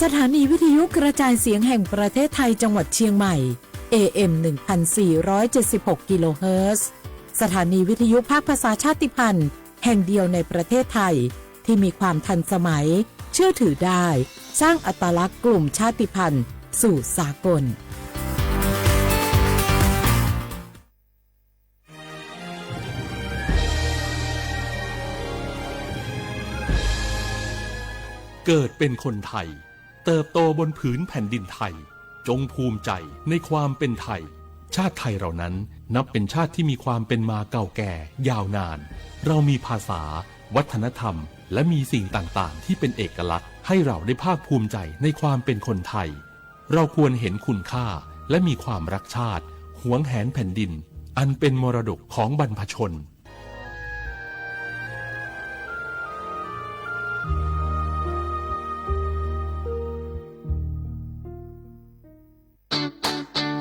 สถานีวิทยุกระจายเสียงแห่งประเทศไทยจังหวัดเชียงใหม่ เอ เอ็ม หนึ่งพันสี่ร้อยเจ็ดสิบหก กิโลเฮิรตซ์ สถานีวิทยุภาคภาษาชาติพันธุ์แห่งเดียวในประเทศไทย ที่มีความทันสมัย เชื่อถือได้ สร้างอัตลักษณ์กลุ่มชาติพันธุ์สู่สากล เกิดเป็นคนไทย เติบโตบนผืนแผ่นดินไทย จงภูมิใจในความเป็นไทย ชาติไทยเรานั้นนับเป็นชาติที่มีความเป็นมาเก่าแก่ยาวนาน เรามีภาษา วัฒนธรรม และมีสิ่งต่างๆ ที่เป็นเอกลักษณ์ ให้เราได้ภาคภูมิใจในความเป็นคนไทย เราควรเห็นคุณค่า และมีความรักชาติ หวงแหนแผ่นดิน อันเป็นมรดกของบรรพชน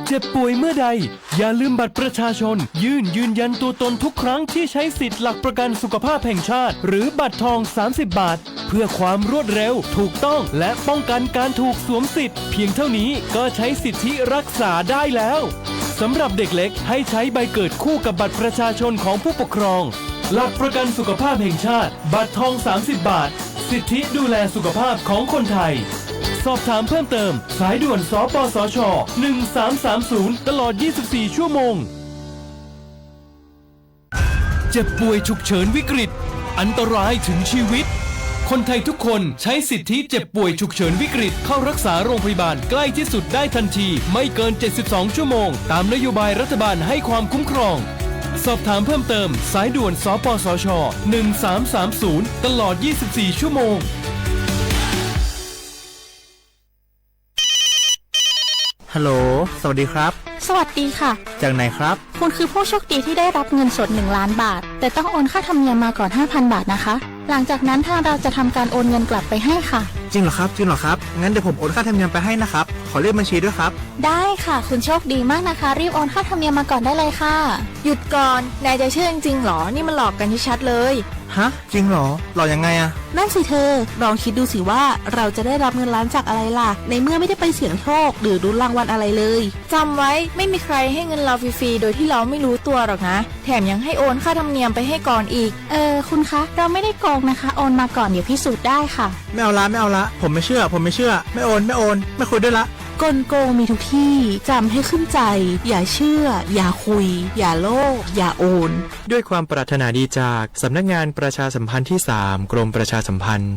เจ็บป่วยเมื่อใด อย่าลืมบัตรประชาชน ยื่นยืนยันตัวตนทุกครั้งที่ใช้สิทธิ์หลักประกันสุขภาพแห่งชาติ หรือบัตรทอง สามสิบ บาท เพื่อความรวดเร็ว ถูกต้อง และป้องกันการถูกสวมสิทธิ์ เพียงเท่านี้ก็ใช้สิทธิรักษาได้แล้ว สำหรับเด็กเล็กให้ใช้ใบเกิดคู่กับบัตรประชาชนของผู้ปกครอง หลักประกันสุขภาพแห่งชาติ บัตรทอง สามสิบ บาท สิทธิดูแลสุขภาพของคนไทย สอบถามเพิ่มเติม สายด่วน สปสช หนึ่งสามสามศูนย์ ตลอด ยี่สิบสี่ ชั่วโมง เจ็บป่วยฉุกเฉินวิกฤต อันตรายถึงชีวิต คนไทยทุกคนใช้สิทธิเจ็บป่วยฉุกเฉินวิกฤต เข้ารักษาโรงพยาบาลใกล้ที่สุดได้ทันที ไม่เกิน เจ็ดสิบสอง ชั่วโมง ตามนโยบายรัฐบาลให้ความคุ้มครอง สอบถามเพิ่มเติม สายด่วน สปสช หนึ่งสามสามศูนย์ ตลอด ยี่สิบสี่ ชั่วโมง ฮัลโหล สวัสดีครับ สวัสดีค่ะ จากไหนครับ คุณคือผู้โชคดีที่ได้รับเงินสด หนึ่งล้านบาท แต่ต้องโอนค่าธรรมเนียมมาก่อน ห้าพันบาทนะคะ หลังจากนั้นทางเราจะทำการโอนเงินกลับไปให้ค่ะ จริงเหรอครับ จริงเหรอครับ งั้นเดี๋ยวผมโอนค่าธรรมเนียมไปให้นะครับ ขอเลขบัญชีด้วยครับ ได้ค่ะ คุณโชคดีมากนะคะ รีบโอนค่าธรรมเนียมมาก่อนได้เลยค่ะ หยุดก่อน นายจะเชื่อจริงๆหรอ นี่มันหลอกกันชัดๆเลย ฮะ จริงเหรอ หลอกยังไงอะ นั่นสิเธอ ลองคิดดูสิว่าเราจะได้รับเงินล้านจากอะไรล่ะ ในเมื่อไม่ได้ไปเสี่ยงโชคหรือลุ้นรางวัลอะไรเลย จำไว้ ไม่มีใครให้เงินเราฟรีๆโดยที่เราไม่รู้ตัวหรอกนะ แถมยังให้โอนค่าธรรมเนียมไปให้ก่อนอีก เออ คุณคะ เราไม่ได้โกงนะคะ โอนมาก่อน เดี๋ยวพิสูจน์ได้ค่ะ ไม่เอาละ ไม่เอาละ ผมไม่เชื่อ ผมไม่เชื่อ ไม่โอน ไม่โอน ไม่คุยด้วยละ กลโกงมีทุกที่ จำให้ขึ้นใจ อย่าเชื่อ อย่าคุย อย่าโลภ อย่าโอน ด้วยความปรารถนาดีจากสำนักงานประชาสัมพันธ์ที่สาม กรมประชาสัมพันธ์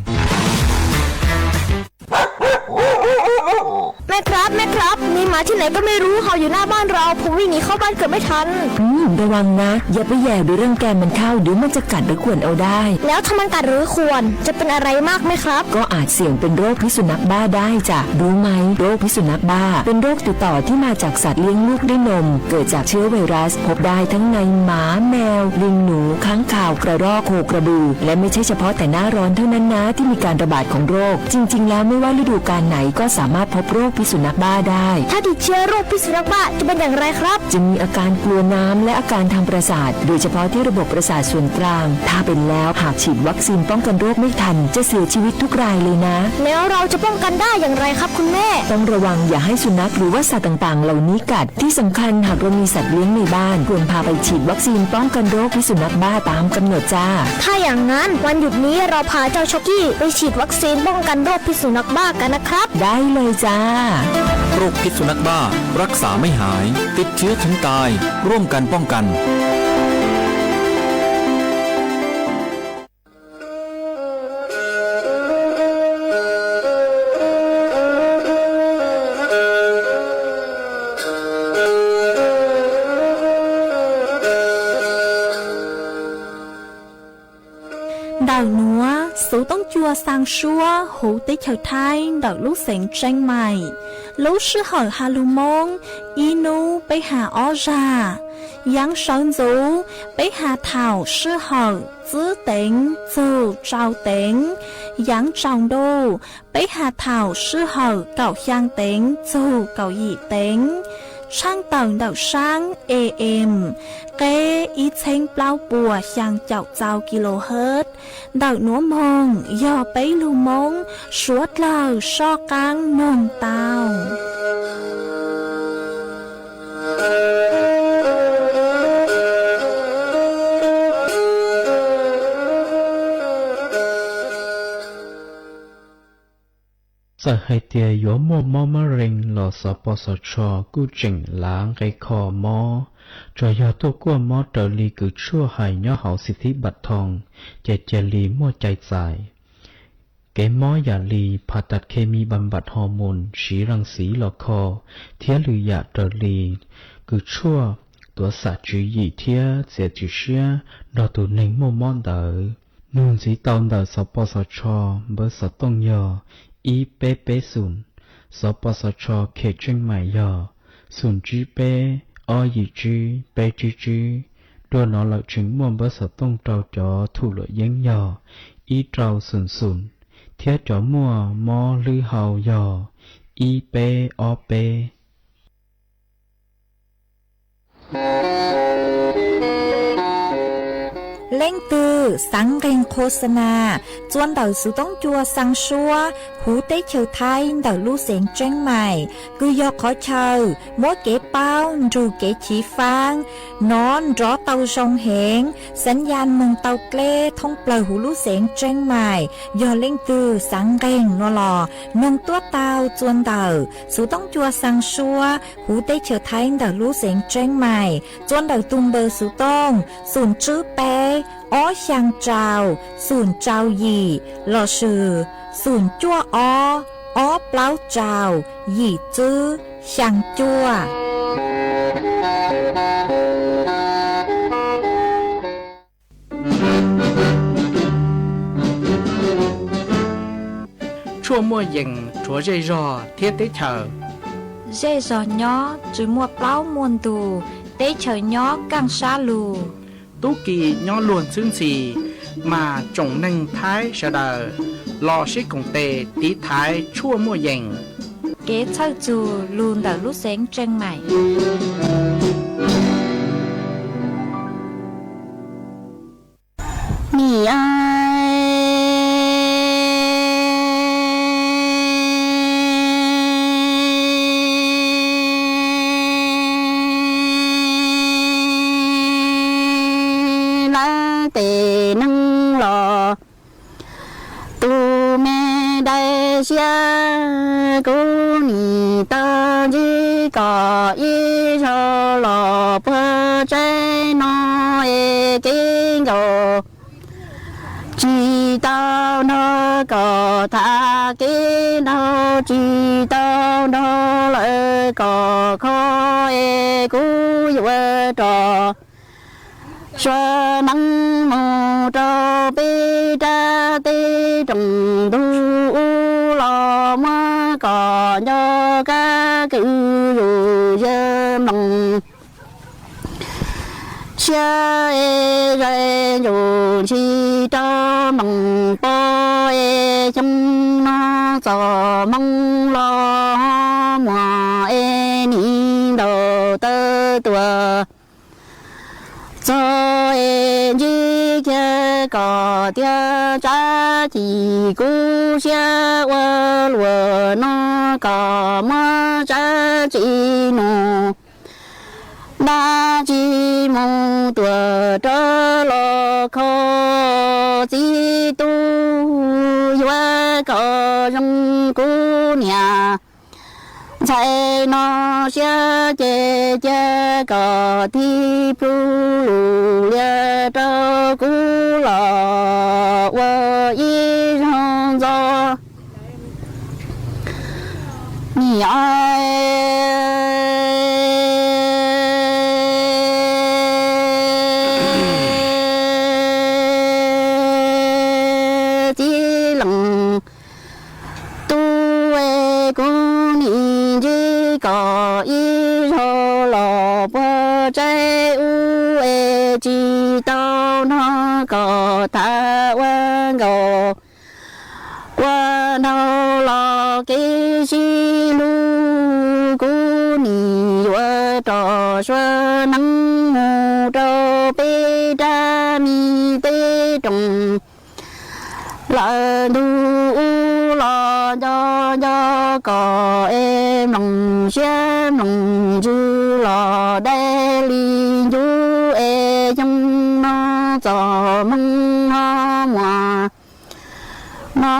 แม่ครับ แม่ครับ มีหมาที่ไหนก็ไม่รู้เห่าอยู่หน้าบ้านเรา ผมวิ่งหนีเข้าบ้านเกือบไม่ทัน อืม ระวังนะ อย่าไปแหย่หรือรังแกมันเข้า เดี๋ยวมันจะกัดหรือข่วนเอาได้ แล้วถ้ามันกัดหรือข่วน จะเป็นอะไรมากไหมครับ ก็อาจเสี่ยงเป็นโรคพิษสุนัขบ้าได้จ้ะ รู้ไหม โรคพิษสุนัขบ้า เป็นโรคติดต่อที่มาจากสัตว์เลี้ยงลูกด้วยนม เกิดจากเชื้อไวรัส พบได้ทั้งในหมา แมว ลิงหนู ค้างคาว กระรอก โคกระบือ และไม่ใช่เฉพาะแต่หน้าร้อนเท่านั้นนะที่มีการระบาดของโรค จริงๆแล้วไม่ว่าฤดูกาลไหนก็สามารถพบโรคพิษสุนัขบ้าได้ ถ้าติดเชื้อโรคพิษสุนัขบ้าจะเป็นอย่างไรครับ จะมีอาการกลัวน้ำและอาการทางประสาท โดยเฉพาะที่ระบบประสาทส่วนกลาง ถ้าเป็นแล้วหากฉีดวัคซีนป้องกันโรคไม่ทัน จะเสียชีวิตทุกรายเลยนะ แล้วเราจะป้องกันได้อย่างไรครับคุณแม่ ต้องระวังอย่าให้สุนัขหรือว่าสัตว์ต่างๆเหล่านี้กัด ที่สำคัญหากเรามีสัตว์เลี้ยงในบ้าน ควรพาไปฉีดวัคซีนป้องกันโรคพิษสุนัขบ้าตามกำหนดจ้า ถ้าอย่างนั้นวันหยุดนี้เราพาเจ้าช็อกกี้ไปฉีดวัคซีนป้องกันโรคพิษสุนัขบ้ากันนะครับ ได้เลยจ้า โรคพิษสุนัขบ้า รักษาไม่หาย ติดเชื้อถึงตาย ร่วมกันป้องกัน Ntawm nuav xuv toob cua xaa suab huv teb chaws Thaib ntawm lub xeev Tseeb Maim. Lub sij hawm has lug Moob, ib nub peb has ob zag. Yaav sawv ntxuv, peb has thaum sij hawm txwb teev txug tsau teev. Yaav tsaus ntuj, peb has thaum sij hawm kaum xyaa teev txug kaum yim teev. Tshaaj tawm ntawm saab AM, qeb ib txheeb plaub puas xyaa caum txau kilohertz, ntawm nuav moog yog peb lug Moob suav dlawg soj qaab noog tau. Txawm hais tias yuav muaj mob mab rees los Xov Pos Xov Tsho kuj tseem lav nqe kho mob, tsuas yog tuaj kuaj mob raws li kws tshuaj hais nyob hauv xib thib npam thoo ces cia li muaj cai txais. Kev mob yam li phas tas khes mis npam npam hos moos siv ras xiv los kho thiab lwm yam raws li kws tshuaj tuav xam tswv yim thiab txiav tswv siab nrog tus neeg muaj mob ntawd. Nug ntxiv tau ntawm Xov Pos Xov Tsho npawb xov tooj yog ib peb peb xoom, Xov Pos Xov Tsho khem tseej maim yog xoom tsib peb ob yim tsib peb tsib tsib. Dua no lawm tseem muaj npawb xov tooj rau cov thum luam yeeb yog ib rau xoom xoom, thiab cov muaj mob hlwb hau yog ib peb ob peb. Leej twg xaav nqeeg qhua xa nas txua ntawm xuv toob cua xaa suab huv teb chaws Thaib ntawm lub xeev Tseeb Maim, kws yog qhov chaw muab kev paub nrug kev chiv faab nov nrov tau zoo heev, xaav ya moog tau dleb thoob plawg huv lub xeev Tseeb Maim. Yog leej twg xaav nqeeg no los noog tuab tau txua ntawm xuv toob cua xaa suab huv teb chaws Thaib ntawm lub xeev Tseeb Maim, txua ntawm tug npawb xuv tooj xoom tsib peb ob xyaa rau xoom rau yim lossis xoom cuaj ob ob plaub rau yim tsib xyaa cuaj. Tshuaj muaj yees rhuav zej zog thiab teb chaws. Zej zog nyob tsi muaj plaub muaj ntug, teb chaws nyob kaaj sab lug. Tub ki nyob luag ntxhwb ntxhi, mas tsoom neeg Thaib sawv daws los sib koom tes tiv thaiv tshuaj muaj yees. Kev txhawj txug lug ntawm lub xeev Tseeb Maim. Nim lawv tes neeg los, tus me dai siab kuv nim tau ntsib kom ib zaug los puag tsaib no es kev nkaus tsis tau nrog kom tham kev nraug tsis tau nrog lawv kom kho es kuv yuav rov sua neeb mus rau peb rab teb rooj ntug ub los muab kom nco kab kws zuj zus mloog siab es zais ntsuj ntshis rau mloog pom es xyoo no txom moo los muag es nim ntaus taw tuaj txog es ntsib kiag kom tiag tsab ci kuv siab ua luam no kom muab tsab ci nug dab tsi mus tuaj rov los kho txiv tub yuav kom zoo kuv niam ntxhais no siab ces cia kom thib plhu lug lias rau kuv los ua ib zaug ntxov. Nim txiv leej tub es kuv nim ntsib kom ib zaug los puag tsaib ub es tsis tau nrog kom tham ua nkaus ua nraug los kev sib hlub kuv nim yuav Plaws ntuj ub los nco nco kom es mloog siab mloog ntsws los dai li ncuv es xyoo no txom hmoo ho muaj no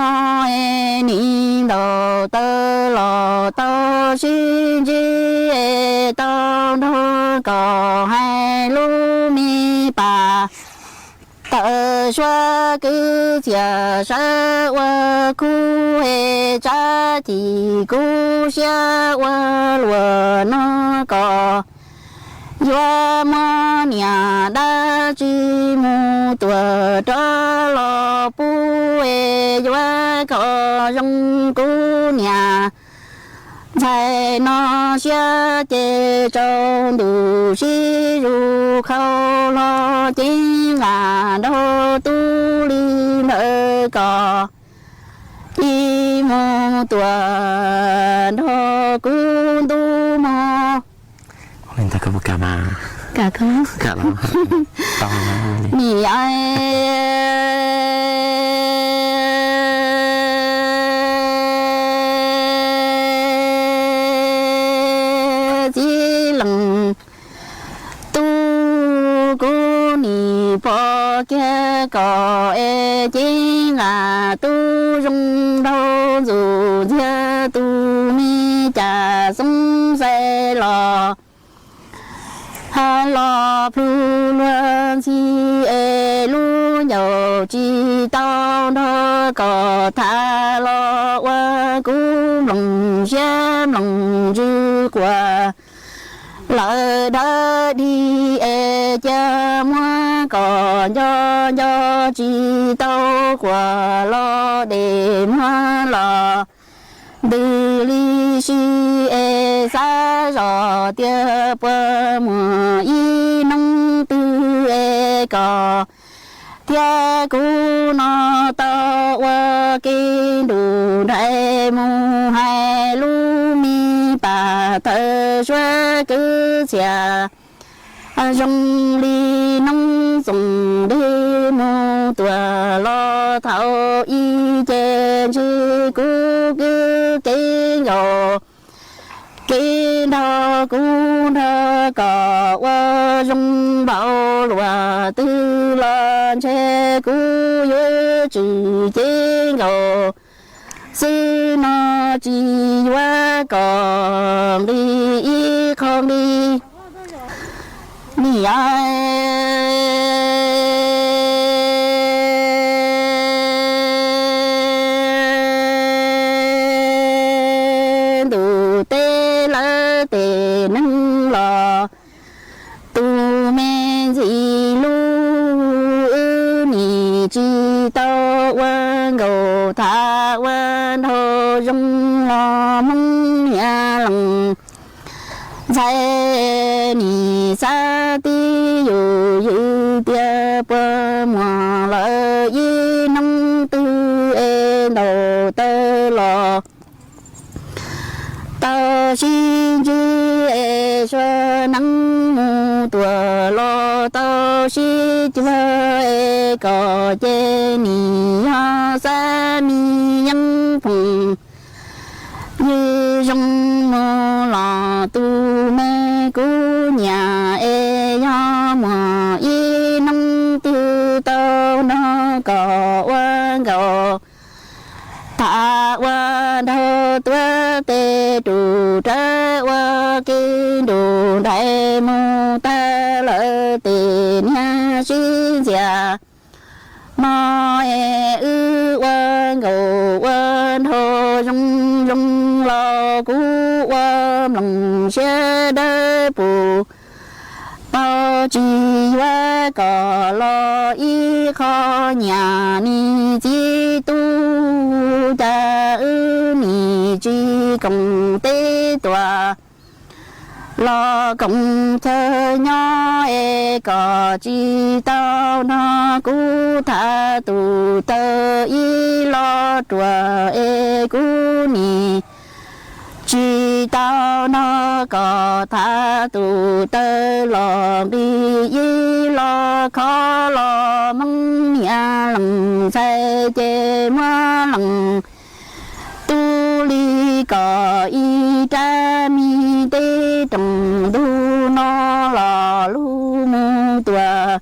es nim ntaus taw los tau sib ntsib es tau nrog kom hais lub me pas tawm suab kwv txhiaj sawv ua khub es tsab chim kub siab ua luam no kom yuav muab niam dab tsi mus tuam rov los pub es yuav kom zoo kuv niam ntxhais no siab ces tsaus ntuj sib zus khau hlo ceeb nqa nraug tub li ntawd kom ib mus tuam nrog kuv ntuj mog. Nim txiv leej tub kuv nim pom kiag kom es ceeb nqa tub zoo nraug ntxuj ntxiag tus me cas xoob xais los ha los plhu luag ntxhi es lub ncauj tsis tau nrog kom tham los ua kuv mloog siab mloog ntsws quas lawm dawb dig es cia muab kom nco nco tsis tau quas los dej muag los ntws li si es xav zoj tias puas muaj ib hnub twg es kom thiab kuv no tau ua ke nrug nraim mus hais lub me pas tawm suab kwv txhiaj zoo li noob txoos dej mus tuam los thaum ub ces ntshe kuv kwv kev nkaus kev nrog kuv nrog kom ua zoo npaum luaj twg los ntshe kuv yuav tswm cev nkaus xwb no tsis yuav kom nqi ib qho nqi. Nim ntuj teb lawv tes neeg los tus me ntxim hlub wb nim tsis tau ua nkaus tham ua nraug zoo los Hmoob niam leej ntxhais nim xav tib yus ywm tias puas muaj lawm ib hnub twg es ntaus taw los tau sib ntsib es sua neeb mus tuam los tau sib cuag es kom ces nim yog xab me yeeb phoom ywg zoo mus los tus me kuv nyiam es yog muaj ib hnub twg tau nrog kom ua nkaus tham ua nraug tuav tes rus rawv ua ke nrug nraim mus tag lawm tes niag sib ntxias no es wb ua nkaus ua nraug zoo zoo los kuv ua mloog siab dawb pus paub tsis yuav kom los ib qho nyiam nim txiv tub cas wb nim tsis koom teb tuam los koom chaw nyob es kom tsis tau nrog kuv tham tus taw ib lo ruam es kuv nim tsis tau nrog kom tham tus taw los nqi ib lo khov los Hmoob niam lees ntxhais ces muab lees tub li kom ib rab me teb roos ntug no los lug mus tuam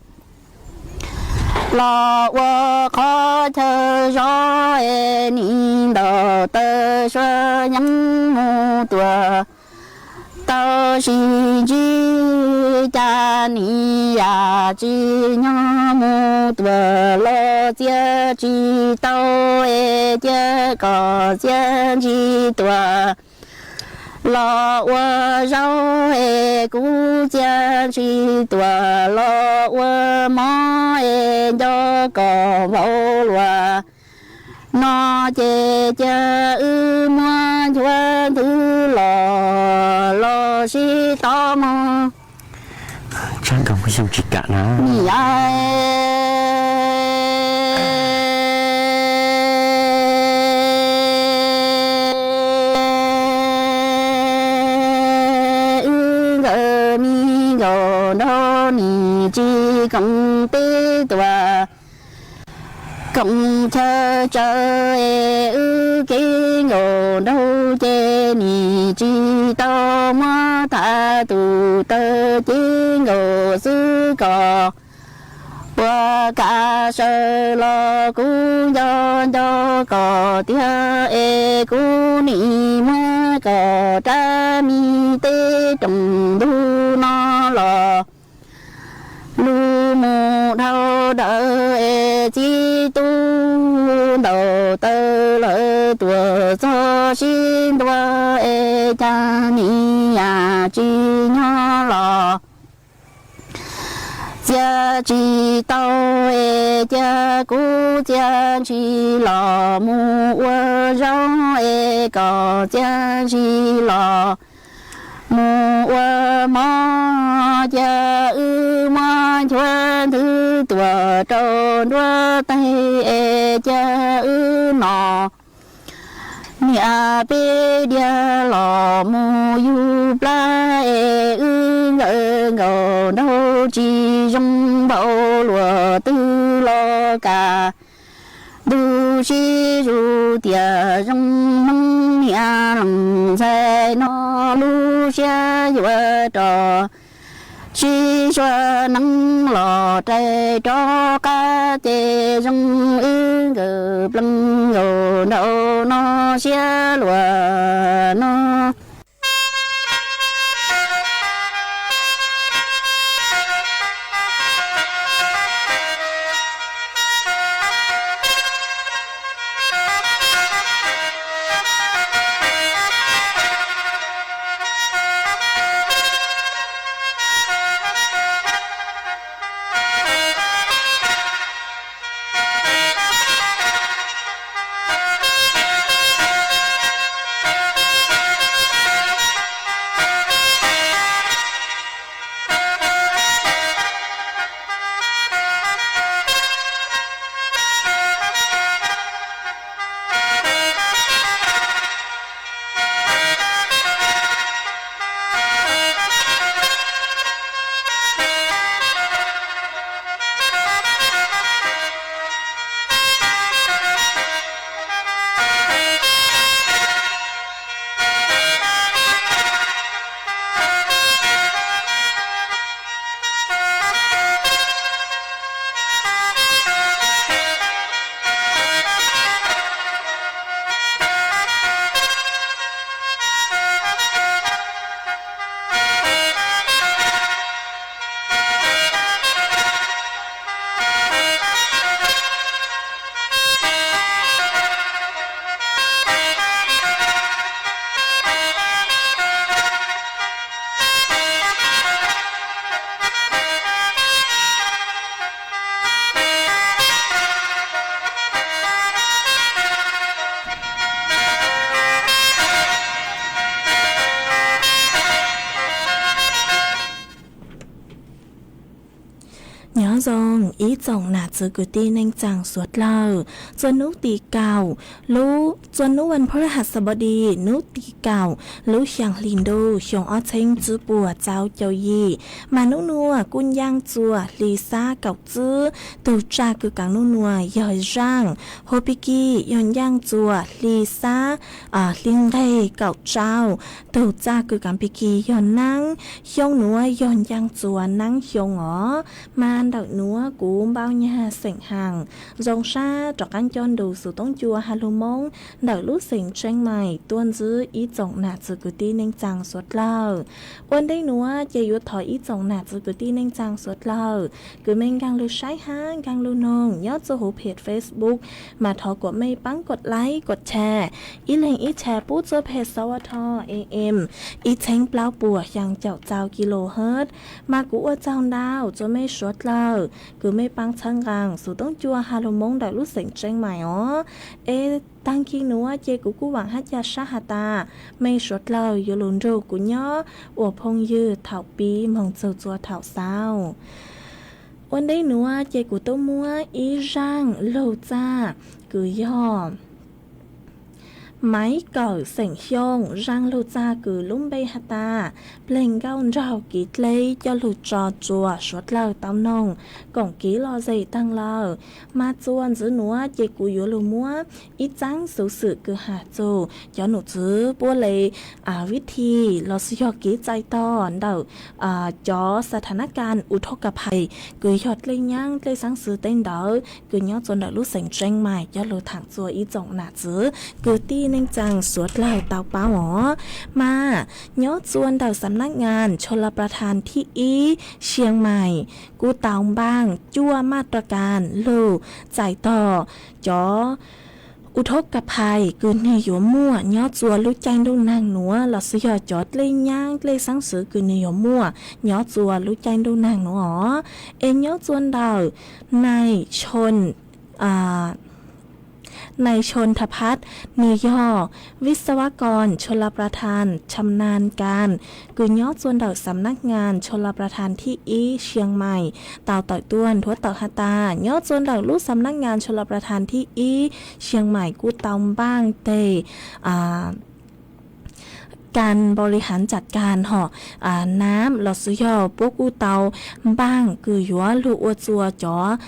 los ua qhov chaw zov es nim ntaus taw sua yeeb mus tuam tau sis ntsib cas nim yam tsis nyob mus tuam los txiaj tsis tau es cia kom txiaj ntsis tuam los ua zaub es kuv txiaj ntsis tuam los ua mov es nco kom vau luam no ces cia wb muab nchuav nthwv los los sib tov mus. Niam, wb nkawd me nkaus nraug nim tsis koom teb tuam koom chaw tsawv es wb kev nkaus nraug ces nim tsis tau muab tham tus taw ces nkaus xwb kom puas kam sawv los kuv nco nco kom tiag es kuv nim muab kom rab me teb roos ntug no los lug mus dhau dawm es txib tub ntaus taw lawv tuam txog sib ntua es cas nim yam tsis nyob los txiaj tsis tau es cia kuv txiaj ntsis los mus ua zaub es kom txiaj ntsis los mus ua mov cia wb muab nchuav nthwv tuam rau nruab taig es cia wb no niam peb diav los mus yug plab es wb nkawd nkaus nraug tsis zoo npaum luag twg los kam ntuj sib zus tias zoo Hmoob niam lees ntxhais no lub siab yuav rov sib sua neeb los rais rov qab ces zoo wb nkawd plees nkaus nraug no siab luag no. Nyob zoo ib tsoom nam txwv kwv tij neej tsaa suav dlawg, txua nub tim kaum, lub, txua nub vas pha rhas xab pov dis nub tim kaum lub xyaa hli ntuj xyoo ob txheeb tsib puas txaus caum yim, mas nub nuav kuj ncaaj txua hli xab kaum tsib. Tug tsaj kws kaav nub nuav yog zaaj, hu Pikis yog ncaaj txua hli xab, hli nqeg kaum rau. Tug tsaj kws kaav Pikis yog naab, xyoo nuav yog ncaaj txua naab xyoo os. Mas ntawm nuav kuv npau nyag xeem haas zoo sab rov qaab coj nrug xuv toob cua ha lug Moob ntawm lub xeem Tseeb Mais tuaj ntsib ib tsoom nam txwv kwv tij neej tsaa suav dlawg. Ua ntej nuav ces yuav thov ib tsoom nam txwv kwv tij neej tsaa suav dlawg kws mej nkaag lug saib hab nkaag lug noog nyob txuj huv phem Facebook, mas thov kuas mej paab kov like kov share, ib leeg ib share pub txuj phem xov a tho am ib txheeb plaub puas xyaa caum txaus kilohertz. Mas kuv ua tsaug ntau txua mej suav dlawg kws mej paab txhawb nqaa xuv toob cua ha lug Moob ntawm lub xeem Tseeb Mais os. Es taag kig nuav ces kuv kuj vaam hab ca sab has tas mej suav dlawg yuav lug nrug kuv nyob ua phooj ywg thaum pib moog txug txua thaum xaus. Ua ntej nuav ces kuv tub muab ib zaaj lug txaj kws yog Maiv Kawm xeem Xyooj, zaaj lug txaj kws lub npe has tas Pleg Nkauj nraug kev dleb coj lug tso tsua suav dlawg tau noog koom kev lom zem taag lawm. Mas txua ntxiv nuav ces kuv yuav lug muab ib txaab xuv xwm kws has txug cov num txwv puab le vib thi lossis yog kev txais tog ntawm cov xa tha nab kas u thoob ka phais kws yog dlej nyaab dlej xaab xwv teb ntawd kws nyob txua ntawm lub xeem Tseeb Mais coj lug thaam txua ib tsoom nam txwv kwv tij neej tsaa suav dlawg tau paub os. Mas nyob txua ntawm xam nab ngas Chos Las Plas Thas thib ib Xyeej Mais kuj tau npaaj cuaj maj ras kas lug txais tog cov u thoob ka phais kws nwg yuav muaj nyob txua lub caij ntuj nag nuav lossis yog cov dlej nyaab dlej xaab xwv kws nwg yuav muaj nyob txua lub caij ntuj nag nuav os. Es nyob txua ntawm nai Chos Nai Chos Thas Phas, nwg yog Vij Xav Vas Koos Chos Las Plas Thas Cham Nas Kas kws nyob txua ntawm xam nab ngas Chos Las Plas Thas thib ib Xyeej Mais tau tawm tuaj nthuav tawm has tas nyob txua ntawm lub xam nab ngas Chos Las Plas Thas thib ib Xyeej Mais kuj tau npaaj teg kas npaus li hav tsam kas hom nam lossis yog puab kuj tau npaaj kws yuav lug ua txua cov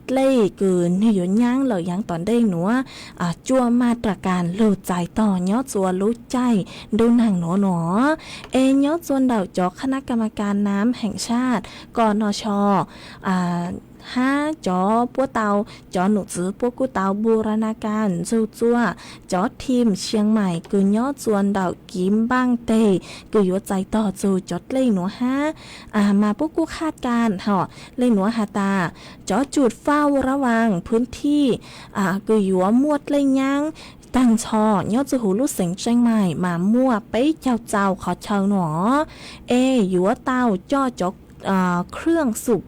dlej kws nwg yuav nyaab lawm yaav tom ntej nuav cuaj maj ras kas lug txais tog nyob txua lub caij ntuj nag nuav nuav. Es nyob txua ntawm cov khab nab kas mas kas nam heem saj kom no xyo hab cov puab tau, cov num txwv puab kuj tau npu ra na kas ntxug txua cov thim Xyeej Mais kws nyob txua ntawm kev npaaj teg kws yuav txais tog txug cov dlej nuav hab. Mas puab kuj khaj kas hom le nuav has tas cov tsum faj ua rab vaas phwv thij kws yuav muaj dlej nyaab taag nrho nyob txug huv lub xeem Tseeb Mais mas muaj peb caug txaus qhov chaw nuav. Es yuav tau coj cov khwj xum,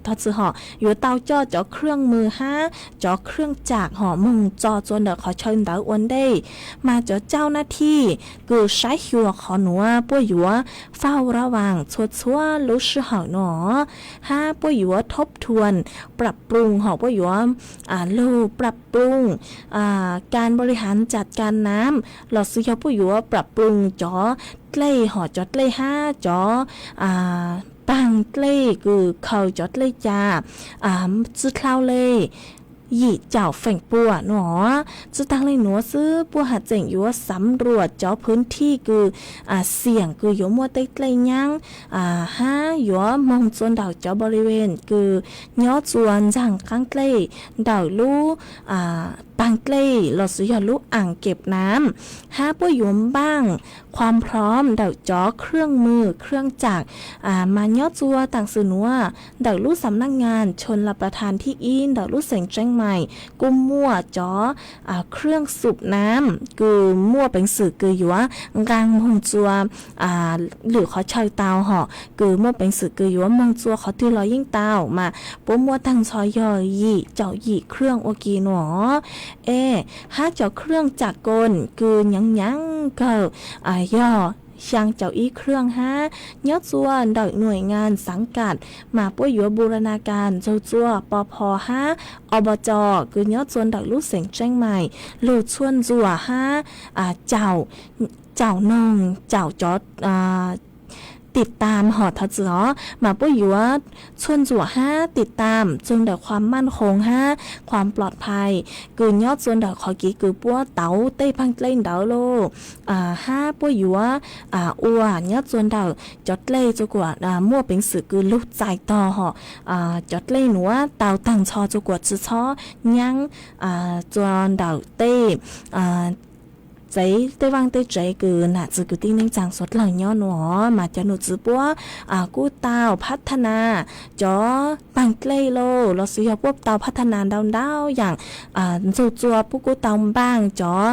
tog txwm hom yuav tau coj cov khwj mws hab cov khwj tsam hom moog tso txua ntawm qhov chaw ntawd ua ntej. Mas cov cauj nab thij kws saib xyuas qhov nuav puab yuav faj ua rab vaas txhua txhua lub sij hawm nuav hab puab yuav thob thuam prab ploog hom puab yuav lug prab ploog kas npaus li hav tsam kas nam lossis yog puab yuav prab ploog cov dlej hom cov dlej hab cov paag dlej kws khaws cov dlej cas tsi dlhau le yim caum feem pua nuav. Tsi taag le nuav xwb puab has tseem yuav xav ruam cov phwv thij kws xiam kws yuav muaj tej dlej nyaab hab yuav moog txua ntawm cov npaus li ves kws nyob txua ntxaag qaab dlej ntawm lub paag dlej lossis yog lub aam keb nam hab puab yuav npaaj qhuam phom ntawm cov khwj mws khwj tsam mas nyob txua taam sim nuav ntawm lub xam nab ngas Chos Las Plas Thas thib ib ntawm lub xeem Tseeb Mais kuj muaj cov khwj xum nam kws muaj peev xwm kws yuav nqaa moog txua lwm qhov chaw tau hom kws muaj peev xwm kws yuav moog txua qhov twg los yeej tau mas puab muaj taag nrho yog yim caum yim khwj ua ke nuav. Es hab cov khwj tsam koos kws nyaav nyaav kawg yog xyaa caum ib khwj hab. Nyob txua ntawm nuam ngas xaav kam mas puab yuav bu ra na kas ntxug txua pov pho hab ob pov co kws nyob txua ntawm lub xeev Tseeb Mais lug txhua ntxuam hab caum noog caum cov tim tam hom thov txim os mas puab yuav txhua ntxuam hab tim tam txug ntawm qhuam maj hoos hab qhuam plom phais kws nyob txua ntawm qhov kev kws puab tau tej paag dlej ntawd lauj. Hab puab yuav ua nyob txua ntawm cov dlej txua kuam muaj peev xwm kws lug txais tog hom cov dlej nuav tau taag nrho txua kuam tsi txhob nyaab txua ntawm tej tsev tej vaaj tej tsev kws nam txwv kwv tij neej tsaa suav dlawg nyob nuav mas cov num txwv puab kuj tau phab tha nas cov paag dlej lauj lossis yog puab tau phab tha nas ntau ntau yaam ntxug txua puab kuj tau npaaj cov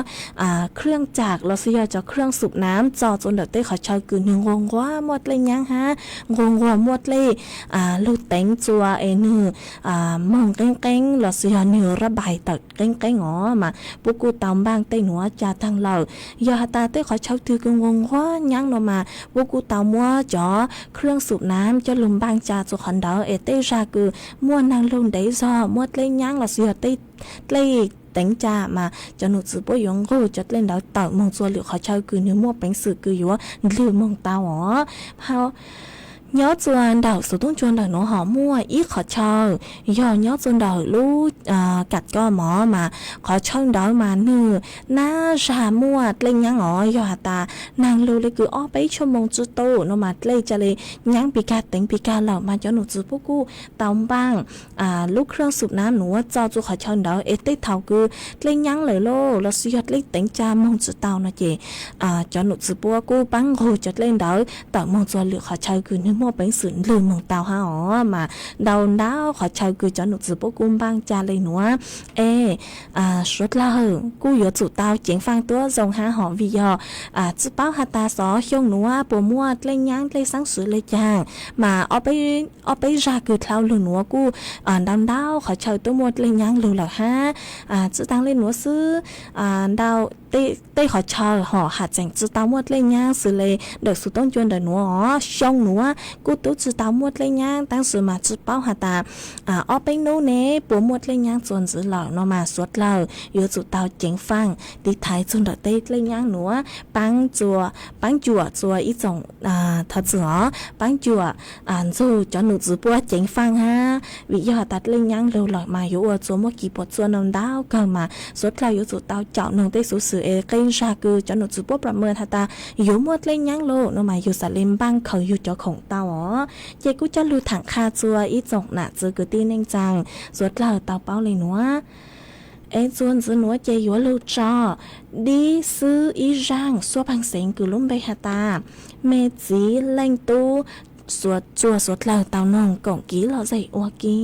khwj tsam lossis yog cov khwj xum nam txo txua ntawm tej qhov chaw kws nwg nquag nquag muaj dlej nyaab hab nquag nquag muaj dlej lug teev txua es nwg moog qeeb qeeb lossis yog nwg rab npais tawm qeeb qeeb os mas puab kuj tau npaaj tej nuav ca taag lawm. Yog has tas tej qhov chaw twg kws nquag nquag nyaab nuav mas puab kuj tau muab cov khwj xum nam coj lug npaaj ca txua qhov ntawd es tej zag kws muaj naag lug ntev zog muaj dlej nyaab lossis yog tej dlej teev ca mas cov num txwv puab yuav nqug cov dlej ntawd tawm moog txua lwm qhov chaw kws nwg muaj peev xwm kws yuav ndlwg moog tau os. Nyob txua ntawm xuv toob cua ntawm nuav hom muaj ib qhov chaw yog nyob txua ntawm lub kam koj mov mas qhov chaw ntawd mas nwg nab zag muaj dlej nyaab os. Yog has tas naag lug le kws ob peb tshuaj moog tsi tau nuav mas dlej ca le nyaab pig kag teev pig kag lawm mas cov num txwv puab kuj tau npaaj lub khwj xum nam nuav txo txua qhov chaw ntawd es tej thaum kws dlej nyaab lawm lauj lossis yog dlej teev ca moog tsi tau no ces cov num txwv puab kuj paab nqug cov dlej ntawd tawm moog txua lwm qhov chaw kws nwg muaj peev xwm ndlwg moog tau hab os. Mas ntau ntau qhov chaw kws cov num txwv puab kuj npaaj ca le nuav es suav dlawg kuj yuav tsum tau ceev faaj tuab zoo hab hom vim yog tsi paub has tas xov xyoo nuav puas muaj dlej nyaab dlej xaab swv le caag mas ob peb zag kws dlhau lug nuav kuj ntau ntau qhov chaw tuaj muaj dlej nyaab lug lawm hab. Tsi taag le nuav xwb, ntau tej qhov chaw hom has tseem tsi tau muaj dlej nyaab xws le ntawm xuv toob cua ntawm nuav os. Xyoo nuav kuj tub tsi tau muaj dlej nyaab tab sis mas tsi paub has tas ob peb nub ne puas muaj dlej nyaab txua ntxiv lawm no mas suav dlawg yuav tsum tau ceev faaj tiv thaiv txug ntawm tej dlej nyaab nuav, paab cuam txua ib tsoom thov txim os, paab cuam ntxug cov num txwv puab ceev faaj hab vim yog has tas dlej nyaab lug lawm mas yuav ua txua muaj kis puam txua ntau ntau kawg mas suav dlawg yuav tsum tau caum noog tej xuv xwm es qee zag kws cov num txwv puab plam mws has tas yuav muaj dlej nyaab lug no mas yug xav le npaaj khaws yug cov khoom tau os. Ces kuj coj lug thaam qha txua ib tsoom nam txwv kwv tij neej tsaa suav dlawg tau paub le nuav. Es txua ntxiv nuav ces yuav lug tso dib xwb ib zaaj suab pheej xeev kws lub npe has tas me txiv leej tub, txua suav dlawg tau noog koom kiv lom zem ua ke.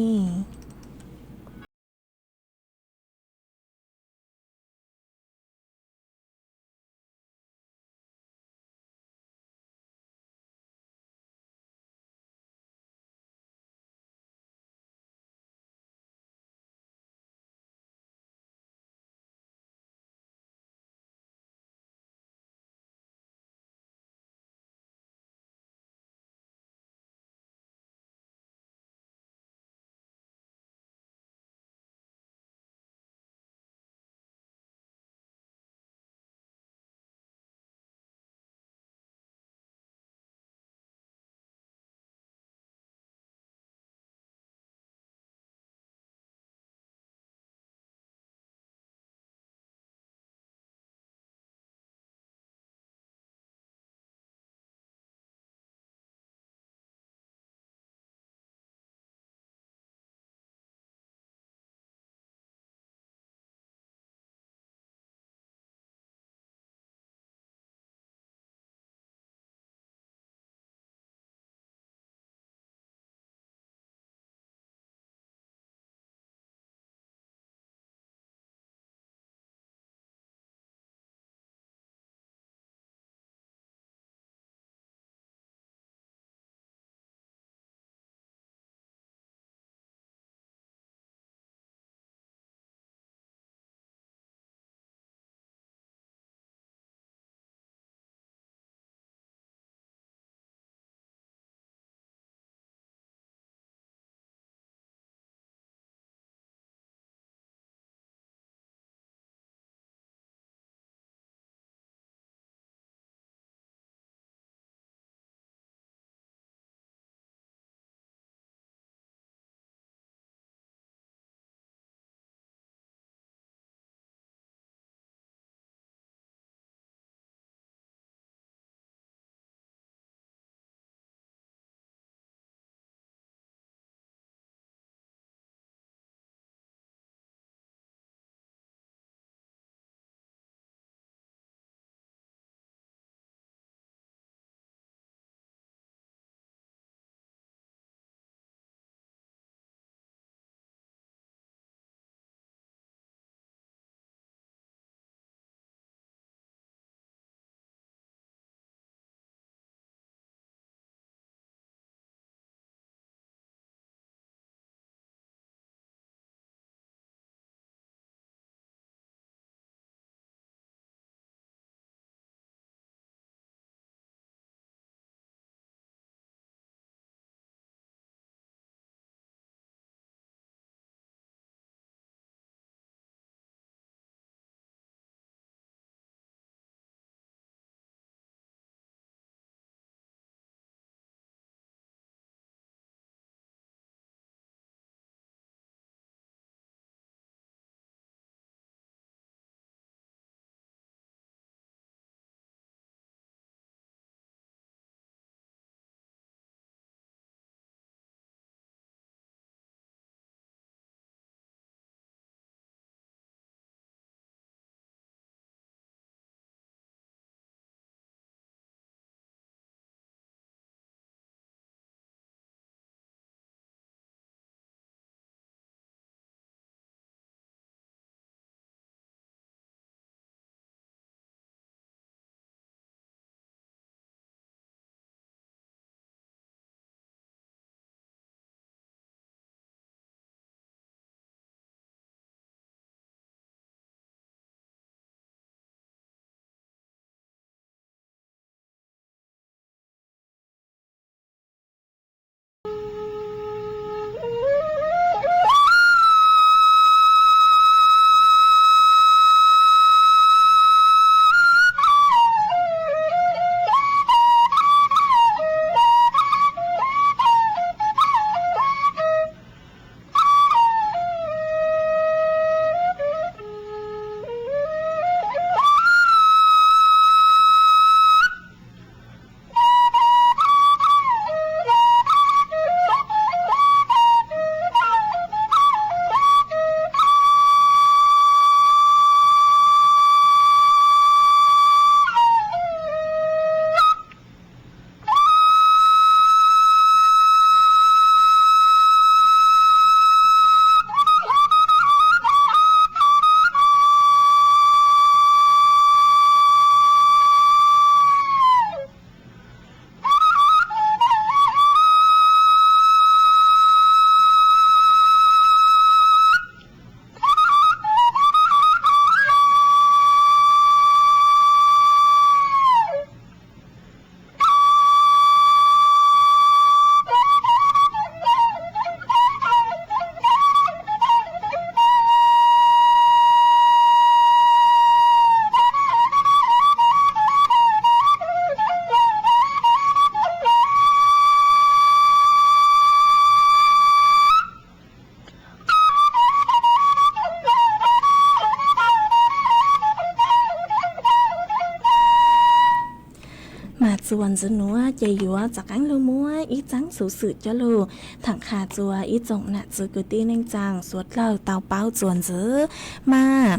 Txuas ntxiv nuav ces yuav rov qaab lug muab ib txaab xuv xwm coj lug thaam qha txug ib tsoom nam txwv kwv tij neej tsaa suav dlawg tau paub txuas ntxiv. Mas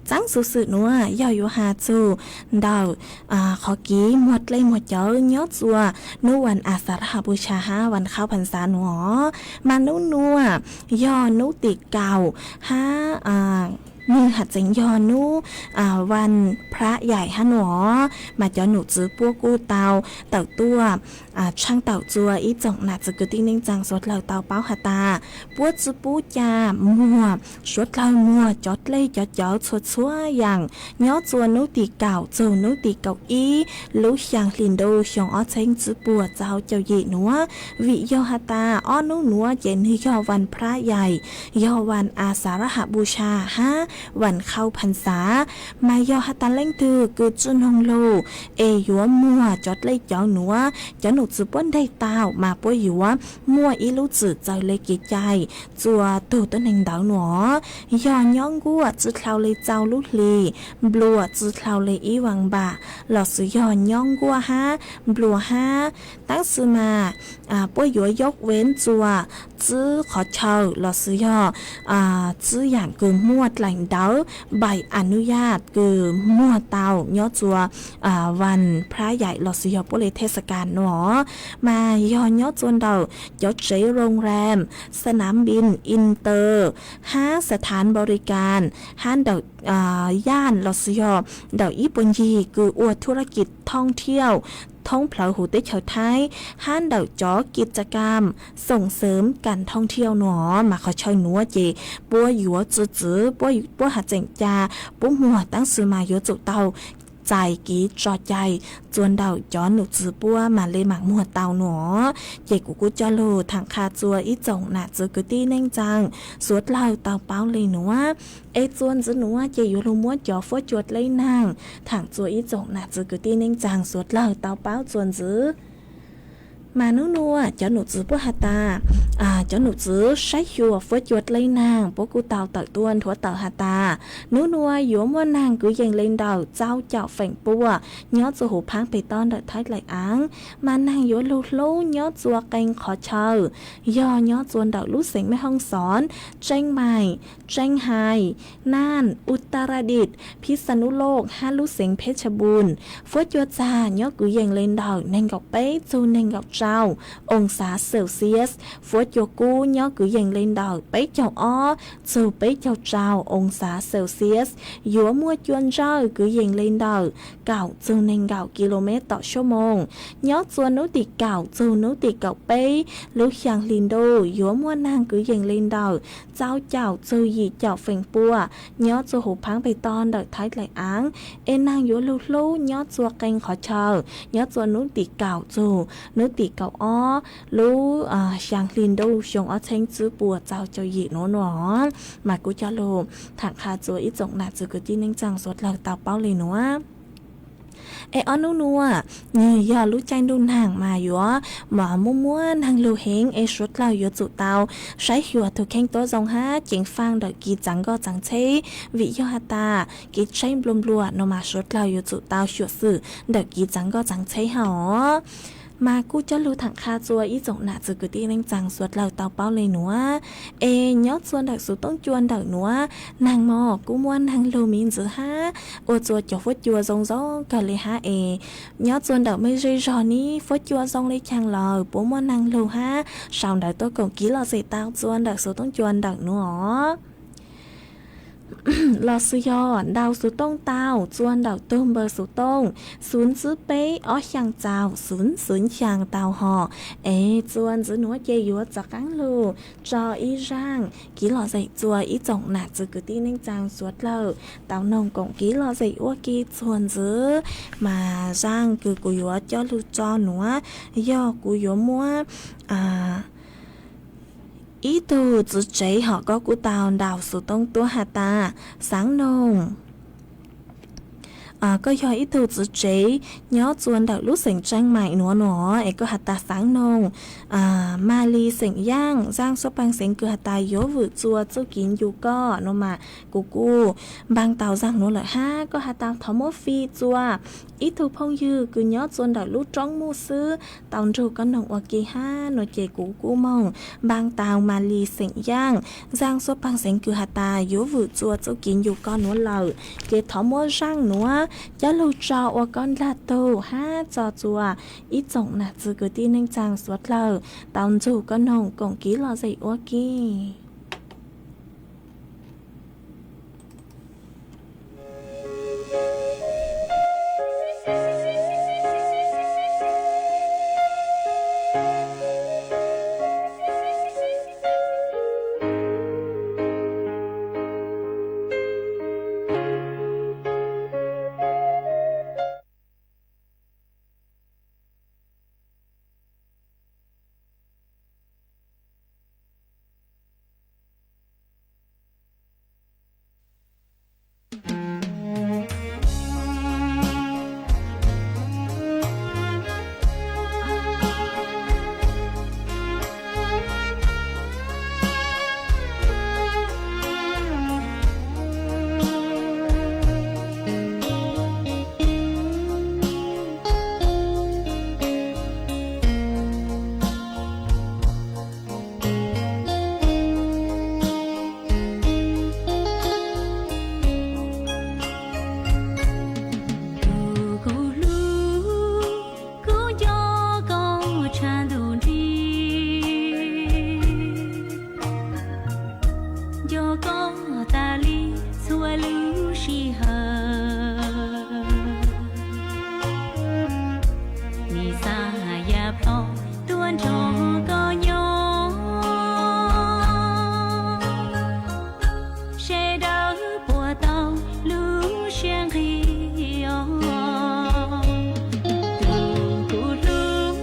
txaab xuv xwm nuav yog yuav has txug ntawm qhov kev muag dlej muag cawv nyob txuas nub vas a xav rha pus tsha hab vas khaub phas xav nuav. Mas nub nuav yog nub tim kaum hab nwg has tseem yog nub vas phrab yaim hab nuav. Mas cov num txwv puab kuj tau tawm tuaj tshaab tawm txuas ib tsoom nam txwv kwv tij neej tsaa suav dlawg tau paub has tas puab tsi pub ca muag, suav dlawg muag cov dlej cov cawv txhua txhua yaam nyob txuas nub tim kaum txug nub tim kaum ib lub xyaa hli ntuj xyoo ob txheeb tsib puas txaus caum yim nuav. Vim yog has tas ob nub nuav ces nwg yog vas phrab yaim, yog vas a xav rha pus tsha hab vas khaub phas xav. Mas yog has tas leej twg kws tsi noog lug es yuav muag cov dlej cawv nuav, cov num txwv puab ntaus tau mas puab yuav muaj ib lub txim txawm le kev cai txuas tug tuab neeg ntawd nuav. Yog nyob nkuaj tsi dlhau le txaus lub hli, nplua tsi dlhau le ib vas npam, los sis yog nyob nkuaj hab nplua hab, tab sis mas puab yuav yog ven txuas txib qhov chaw los sis yog txib yaam kws muaj dlaim ntawv npais a nub yaj kws muag tau nyob txuas vas phrab yaim los sis yog puab le thej xa kas nuav. Mas yog nyob txuas ntawm cov tsev rooj ram, xa nav npis, inter hab xa thav npau ri kas hab ntawm yaj los sis yog ntawm ib puag ncig kws ua thu la kis thoob thiauj thoob plawv huv teb chaws Thaib hab ntawm cov kis tsa kam xoom xeem kas thoob thiauj nuav. Mas qhov chaw nuav ces puab yuav txwv txwv, puab has tseem ca puab muag tab sis mas yuav tsum tau txais kev tso cai txuas ntawm cov num txwv puab mas le maam muag tau nuav. Ces kuv kuj coj lug thaam qha txuas ib tsoom nam txwv kwv tij neej tsaa suav dlawg tau paub le nuav. Es txuas ntxiv nuav ces yuav lug muab cov fuab cua dleb naag thaam txuas ib tsoom nam txwv kwv tij neej tsaa suav dlawg tau paub txuas ntxiv. Mas nub nuav cov num txwv puab has tas, cov num txwv saib xyuas fuab cua dleb naag puab kuj tau tawm tuaj nthuav tawm has tas nub nuav yuav muaj naag kwv yees le ntawm txaus caum feem pua nyob txuas huv phaab peg toj ntawm Thaib Dlaim Aav. Mas naag yuav lug hlub nyob txuas qee qhov chaw, yog nyob txuas ntawm lub xeev Mej Hoob Xoob, Tseeb Maim, Tseeb Hais, Naaj, Utaradit, Phij Xa Nub Looj hab lub xeev Phej Tshab Npun. Fuab cua txag nyob kwv yees le ntawm neeg nkaum peb txug neeg nkaum rau oo xav Celsius. Fuab cua kub nyob kwv yees le ntawm peb caug ob txug peb caug rau oo xav Celsius. Yuav muaj cua ntsawj kwv yees le ntawm kaum txug neeg nkaum kis lus mev tom suab moos. Nyob txuas nub tim kaum txug nub tim kaum peb lub xyaa hli ntuj yuav muaj naag kwv yees le ntawm txaus caum txug yim caum feem pua nyob txuas huv phaab peg toj ntawm Thaib Dlaim Aav. Es naag yuav lug hlub nyob txuas qee qhov chaw nyob txuas nub tim kaum txug nub tim kaum ob lub xyaa hli ntuj xyoo ob txheeb tsib puas txaus caum yim nuav nuav. Mas kuv coj lug thaam qha txuas ib tsoom nam txwv kwv tij neej tsaa suav dlawg tau paub le nuav. Es ob nub nuav nwg yog lub caij ntuj naag mas yuav muaj muab naag lug heev es suav dlawg yuav tsum tau saib xyuas tug kheej tuab zoo hab ceev faj ntawm kis txaav nkoj txaav tsheb. Vim yog has tas kev tsheb nplua nplua no mas suav dlawg yuav tsum tau xyuam xim ntawm kis txaav nkoj txaav tsheb hab os. Mas kuj coj lug thaam qha txuas ib tsoom nam txwv kwv tij neej tsaa suav dlawg tau paub le nuav. Es nyob txuas ntawm xuv tooj cua ntawm nuav, naag mog kuj muaj naag lug me ntxiv hab ua txuas cov fuab cua zoo zoo kawg le hab es nyob txuas ntawm mej zej zog neb fuab cua zoo le caag lawm puab muaj naag lug hab sau ntawv tuaj koom kev lom zem tau txuas ntawm xuv tooj cua ntawm nuav os. Los sis yog ntaus xuv tooj tau txuas ntawm tug npawb xuv tooj xuv tsib peb ob xyaa txaus xuv xuv xyaa tau hos. Es txuas ntxiv nuav ces yuav rov qaab lug tso ib zaaj kev lom zem txuas ib tsoom nam txwv kwv tij neej tsaa suav dlawg tau noog koom kev lom zem ua ke txuas ntxiv. Mas zaaj kws kuv yuav coj lug tso nuav yog kuv yuav muab ib tug txiv tsev hom koj kuj tau ntaus xuv tooj tuab has tas, xaav noog koj yog ib tug txiv tsev nyob txua ntawm lub xeem Tseej Maim nuav no es koj has tas xaav noog Malis xeem Yaaj, Zaaj Xuab Paag Xeev kws has tas yuav vwm txua txuj kev ncu koj no mas kuv kuj npaaj tau zaaj nuav lawm hab. Koj has tas thov muab fij txua ib tug phooj ywg kws nyob txua ntawm lub roob muj xwb tau nrug koj noog ua ke hab no ces kuv kuj moog npaaj tau Malis xeem Yaaj, Zaaj Xuab Paag Xeev kws has tas yuav vwm txua txuj kev ncu koj nuav lawm. Ces thov muab zaaj nuav coj lug tso ua koj ndlag tug hab txo txua ib tsoom nam txiv kwv tij neej tsaa suav dlawg tau nrug koj noog koom kev lom zem ua ke. Tus kuv hlub, kuv nco koj tshaj ntuj nrig, nco koj tas li txhua lub sij hawm. Nim xa yam plho tuaj nrog koj nyob, sawv daws puas tau lub siab nqig os. Tus kuv hlub,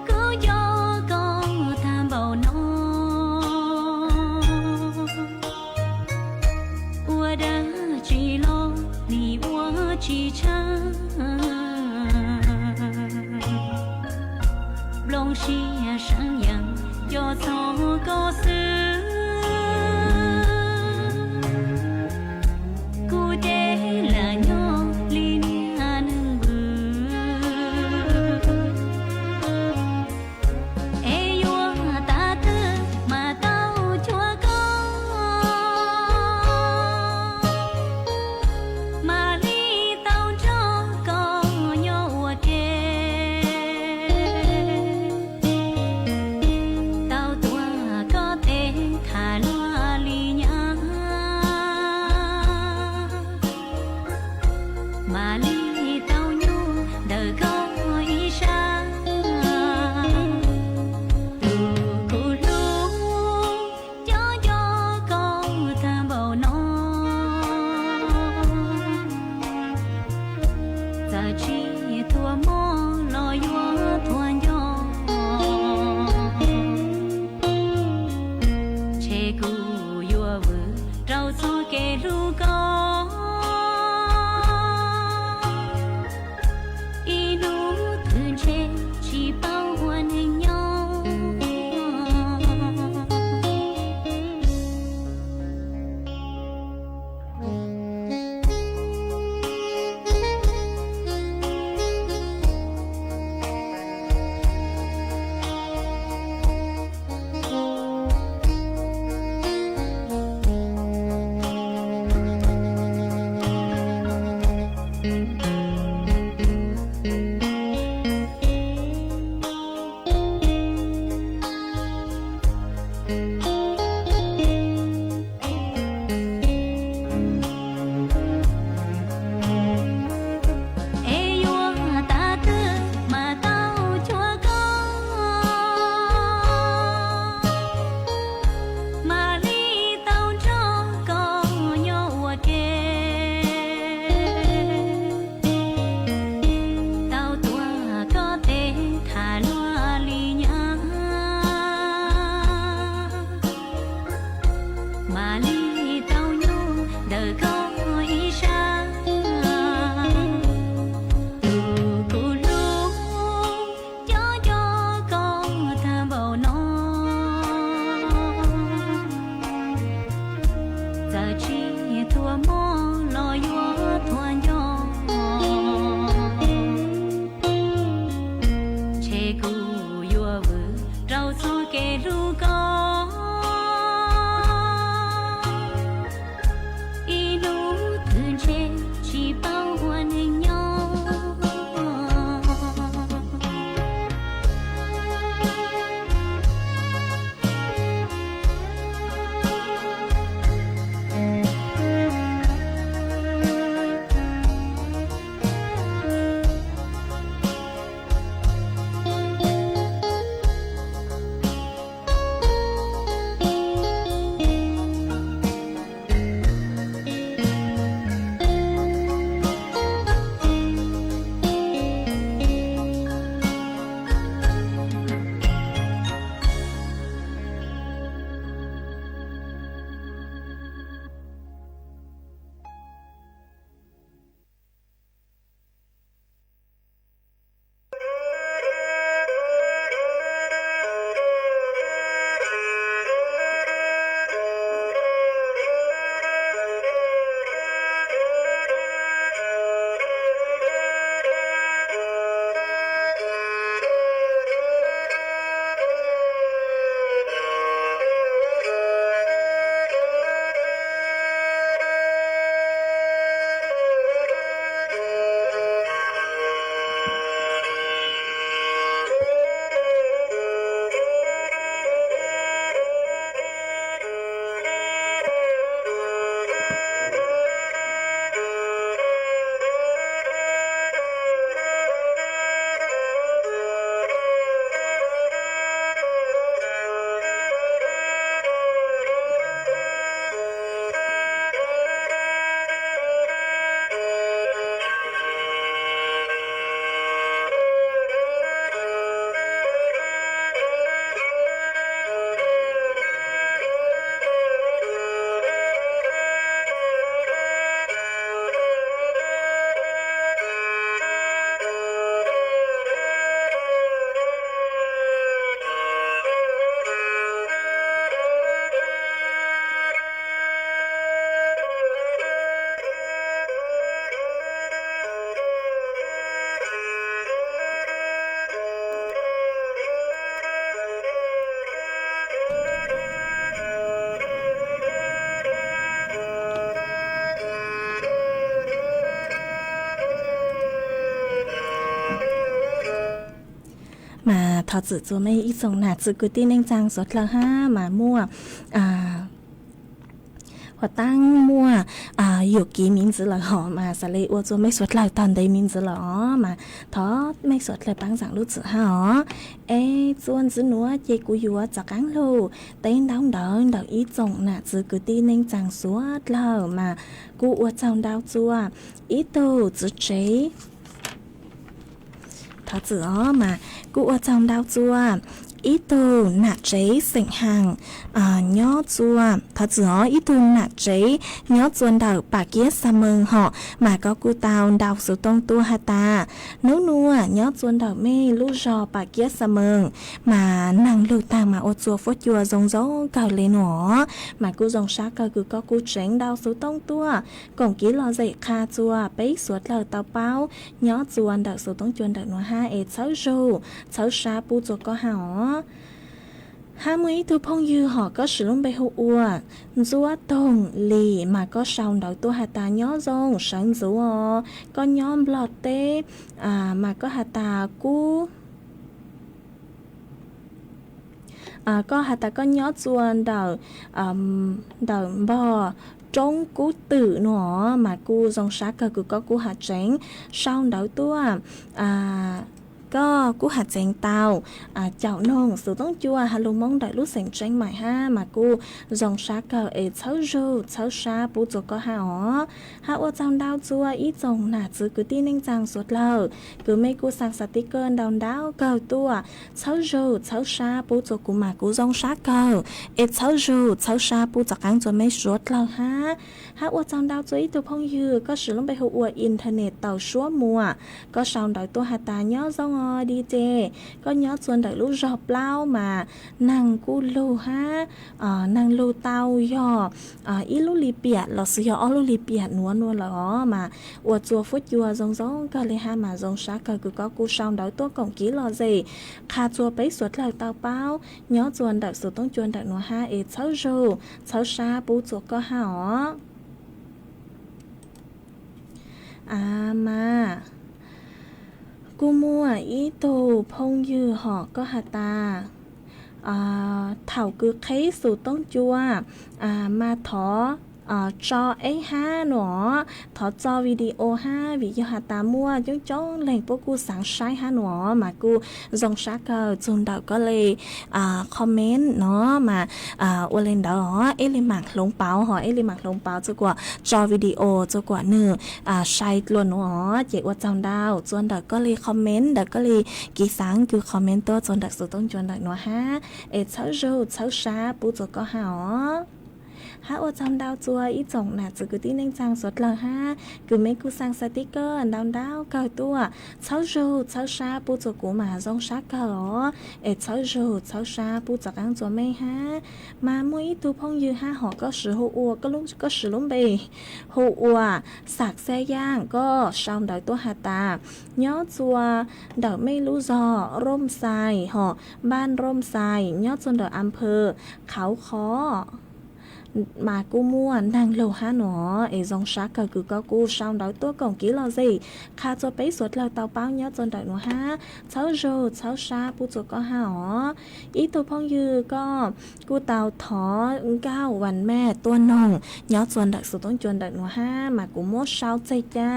kuv nco koj tag npaum no, ua dab tsi los nim ua tsis tshaj. Nplooj siab seev yeej nco txog koj xwb, kuv ces lam nyob li niag neeg vwm, es yuav tas twg mas tau cuag koj, mam li tau nrog koj nyob ua ke. Tau tuav koj tes tham luag li nyab, mam li tau nyuaj ntawm koj ib sab. Tus kuv hlub, nco nco koj tag npaum no, txawm tsis thuam mob los yuav thuam nco, ntshe kuv yuav vwm rau txoj kev hlub koj, ib hnub twg ntshe tsis paub ua neeg nyob. Es yuav tas twg mas tau cuag koj, mam li tau nrog koj nyob ua ke. Tau tuav koj tes tham luag li nyab, mam li tau nyuaj ntawm koj ib sab. Thov txim txuas mej ib tsoom nam txiv kwv tij neej tsaa suav dlawg hab mas muaj huv taab muaj yug kiv miv ntxiv lawm hom mas xaav le ua txuas mej suav dlawg taag ntev miv ntxiv lawm os mas thov mej suav dlawg paab zaam lub txim hab os. Es txuas ntxiv nuav ces kuv yuav rov qaab lug teb ntaub ntawv ntawm ib tsoom nam txiv kwv tij neej tsaa suav dlawg mas kuj ua tsaug ntau txuas ib tug txiv tsev. Thov txim os mas kuj ua tsaug ntau txuas ib tug nam tsev xeem Haas nyob txuas, thov txim os, ib tug nam tsev nyob txuas ntawm Pam Kiab Xa Mees hom mas koj kuj tau ntaus xuv tooj tuaj has tas nub nuav nyob txuas ntawm mej lub zog Pam Kiab Xa Mees mas naag lug taag mas ua txuas fuab cua zoo zoo kawg le nuav mas kuj zoo sab kawg kws koj kuj tseev ntaus xuv tooj tuaj koom kiv lom zem qha txuas peb suav dlawg tau paub nyob txuas ntawm xuv tooj cua ntawm nuav hab es txhawb zug txhawb sab pub txuas koj hab os. Hab muaj ib tug phooj ywg hom koj siv lub npe hu ua Ntxuab Toog Lis mas koj sau ntawv tuaj has tas nyob zoo sawv ntxuv os, koj nyob Nplog teb mas koj has tas kub koj has tas koj nyob txuas ntawm, ntawm npog Roob Kub Twm nuav mas kuj zoo sab kawg kws koj kuj has tseev sau ntawv tuaj, koj kuj has tseev tau caum noog xuv tooj cua has lug Moob ntawm lub xeem Tseeb Maim hab mas kuj zoo sab kawg es txhawb zug txhawb sab pub txuas koj hab os. Hab ua tsaug ntau txuas ib tsoom nam txiv kwv tij neej tsaa suav dlawg kws mej kuj xaa xav tib kawg ntau ntau kawg tuaj txhawb zug txhawb sab pub txuas kuv mas kuv zoo sab kawg es txhawb zug txhawb sab pub txuas qaab txuas mej suav dlawg hab. Hab ua tsaug ntau txuas ib tug phooj ywg koj siv lub npe hu ua Internet Taus Suab Muas, koj sau ntawv tuaj has tas nyob zoo os D J, koj nyob txuas ntawm lub zog Plaub mas naag kuj lug hab naag lug tau yog ib lub li piam lossis yog ob lub li piam nuav nuav lawm os mas ua txuas fuab cua zoo zoo kawg le hab mas zoo sab kawg kws koj kuj sau ntawv tuaj koom kiv lom zem qha txuas peb suav dlawg tau paub nyob txuas ntawm xuv tooj cua ntawm nuav hab es txhawb zug txhawb sab pub txuas koj hab os. A mas kuj muaj ib tug phooj ywg hom koj has tas thaum kws qheb xuv tooj cua mas thov tso eb hab nuav, thov tso video hab vim yog has tas muaj coob coob leeg puab kuj xaav saib hab nuav mas kuj zoo sab kawg txug ntawm koj le comment nuav mas ua le ntawd os eb le maam hloov pauv hos eb le maam hloov pauv txug kuas tso video txug kuas nwg sai dlua nuav os ces ua tsaug ntau txug ntawm koj le comment ntawm koj le kiv xaav kws comment tuaj txug ntawm xuv tooj cua ntawm nuav hab es txhawb zug txhawb sab pub txug koj hab os. Hab ua tsaug ntau txug ib tsoom nam txiv kwv tij neej tsaa suav dlawg hab kws mej kuj xaa xav tib kawg ntau ntau kawg tuaj txhawb zug txhawb sab pub txug kuv mas zoo sab kawg os es txhawb zug txhawb sab pub txug qaab txug mej hab. Mas muaj ib tug phooj ywg hab hom koj siv hu ua, koj siv lub npe hu ua Xam Xab Yaaj, koj sau ntawv tuaj has tas nyob txuas ntawm mej lub zog Rooj Xais hom, npaj Rooj Xais nyob txuas ntawm a phawv Qhauv Qhov mas kuj muaj naag lug hab nuav es zoo sab kawg kws koj kuj sau ntawv tuaj koom kiv lom zem qha txuas peb suav dlawg tau paub nyob txuas ntawm nuav hab txhawb zug txhawb sab pub txug koj hab os. Ib tug phooj ywg koj kuj tau thov nkauj Vas Maj tuaj noog nyob txuas ntawm xuv tooj cua ntawm nuav hab mas kuv muab sau txeg ca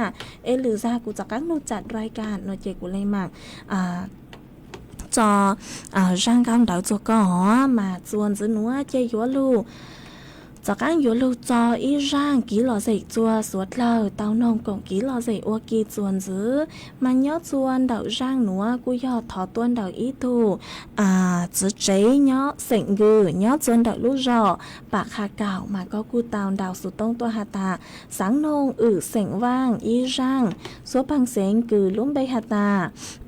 es lwm zag kuv txug qaab lug tsa rai ka nuav ces kuv le maam tso zaaj nkauj ntawv txug koj os mas txuas ntxiv nuav ces yuav lug txug qaab yuav lug tso ib zaaj kiv lom zem txuas suav dlawg tau noog koom kiv lom zem ua ke txuas ntxiv mas nyob txuas ntawm zaaj nuav kuj yog thov tuaj ntawm ib tug txiv tsev nyob xeem Nkws nyob txuas ntawm lub zog Pam Qha Kaum mas koj kuj tau ntaus xuv tooj tuaj has tas xaav noog wm xeem Vaaj ib zaaj suab pheej xeev kws lub npe has tas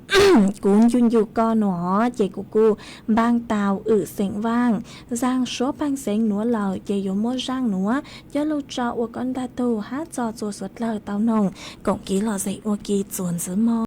kuv ncu ncu koj nuav ces kuv kuj npaaj tau wm xeem Vaaj zaaj suab pheej xeev nuav lawm ces yuav muab zaaj nuav coj lug tso ua koj ntaag tug hab tso txuas suav dlawg tau noog koom kiv lom zem ua ke txuas ntxiv mog.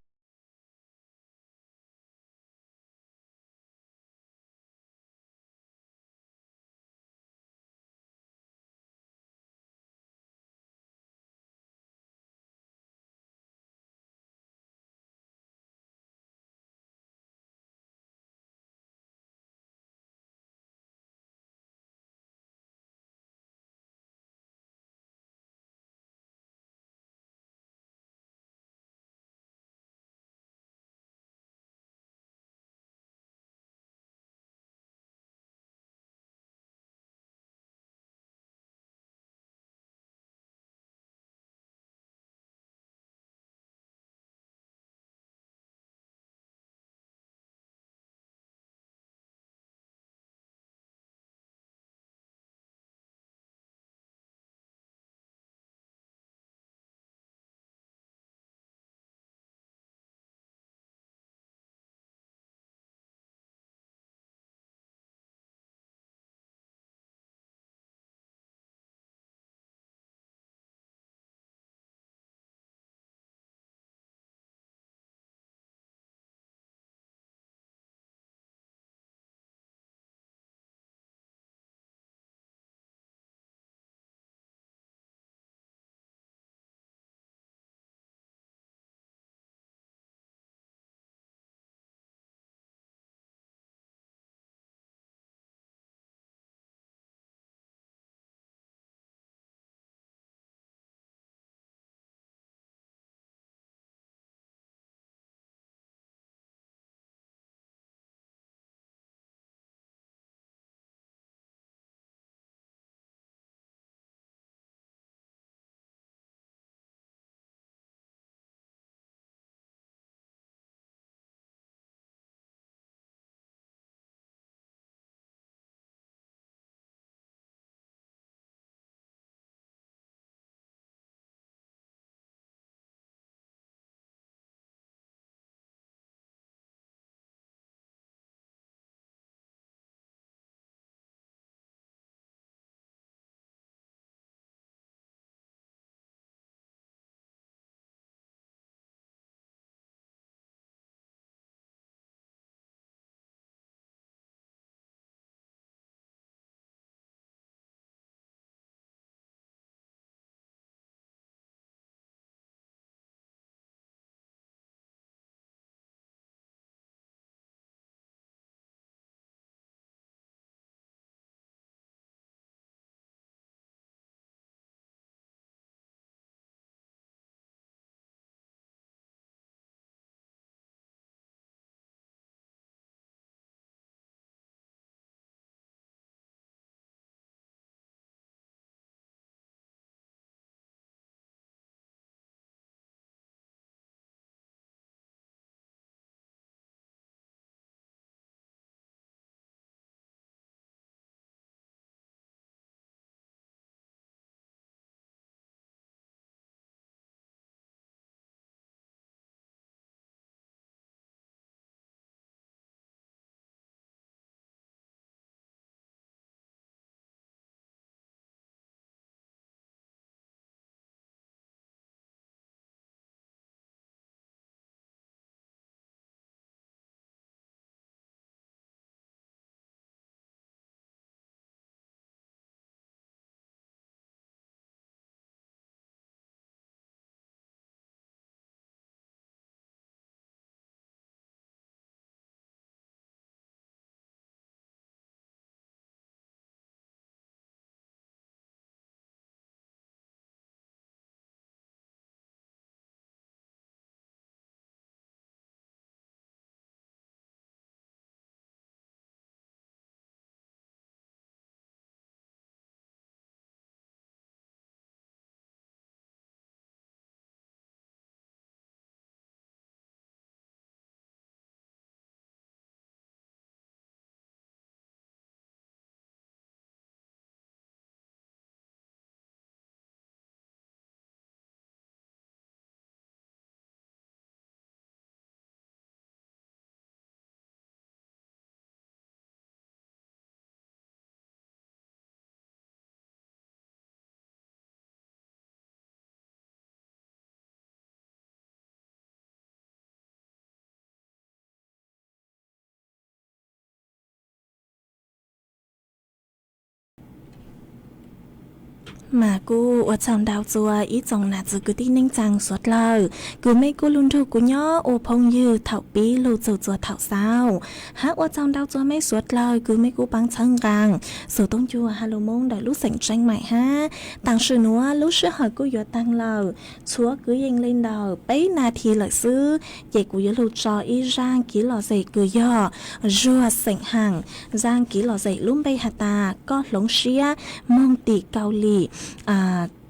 Mas kuj ua tsaug ntau txua ib tsoom nam txiv kwv tij neej tsaa suav dlawg, kws mej kuj lug nrug kuv nyob ua phooj ywg thaum pib lug txug txua thaum xaus. Hab ua tsaug ntau txua mej suav dlawg kws mej kuj paab txhawb nqaa Xus Toob Ncua Halo Moob ntawm lub xeem Tseeb Maim hab. Taam sim nuav lub sij hawm kuj yuav taag lawm, tshuav kwv yees le ntawm peb nas this lawm xwb, ces kuv yuav lug tso ib zaaj kiv lom zem kws yog zuag xeem haam. Zaaj kiv lom zem lub npe has tas Koj Hloov Siab Moog Tim Kaus Lim.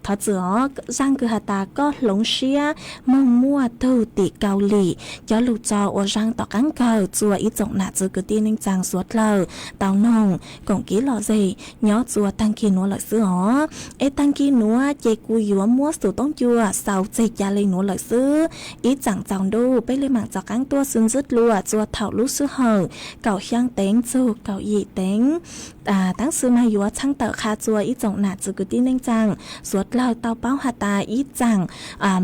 Thov txim os, zaaj kws has tas Koj Hloov Siab Moog Muaj Tug Tim Kaus Lim, cov lug tso ua zaaj tom qaab kawg txua ib tsoom nam txiv kwv tij neej tsaa suav dlawg tau noog koom kiv lom zem nyob txua taag kig nuav lawm xwb os. Es taag kig nuav ces kuv yuav muab Xus Toob Ncua xaus txeg ca le nuav lawm xwb. Ib tsaam txaus ntuj peb le maam rov qaab tuaj xwb ntxwb dlua txua thaum lub sij hawm kaum xyaa teev txug kaum yim teev. Taab sis mas yuav txhaj tawm qha txua ib tsoom nam txiv kwv tij neej tsaa suav dlawg tau paub has tas ib tsaam